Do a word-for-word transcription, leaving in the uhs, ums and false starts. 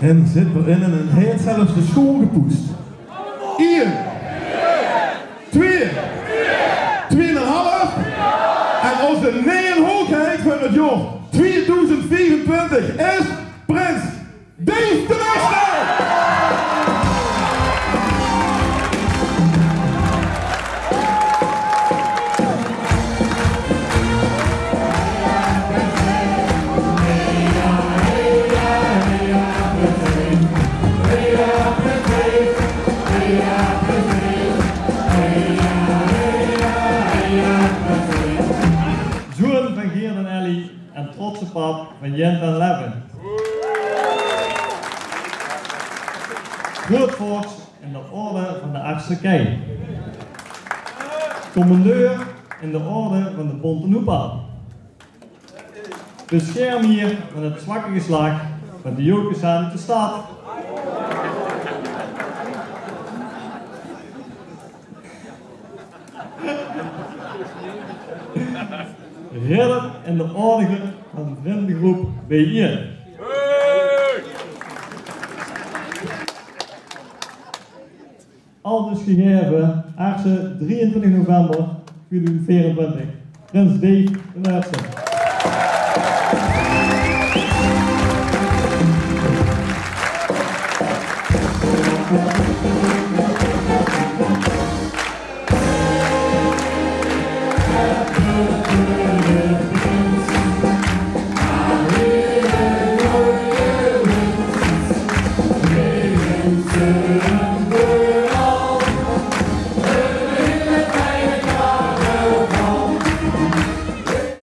En zit d'r in en haet zelfs de schoon gepoest. Ien, twieë, twieë en 'n half. En ózze neje hoogheid veur 't jaor twieëdoezend viefentwintig is prins Dave de Beste! Zoon van Geert en Ellie en trotse pap van Jent en Levin. Groeëtvors in de orde van de Artse Kei. Commandeur in de orde van de Bonte Hoepel. Beschermhier van 't zwakke geslach van de Jocus aan de stad. Ridder en de orde van vriendegroep B I N. Aldus gegaeve, Arse, drieëntwintig november tweeduizend veerentwintig. Prins Dave de Eerste.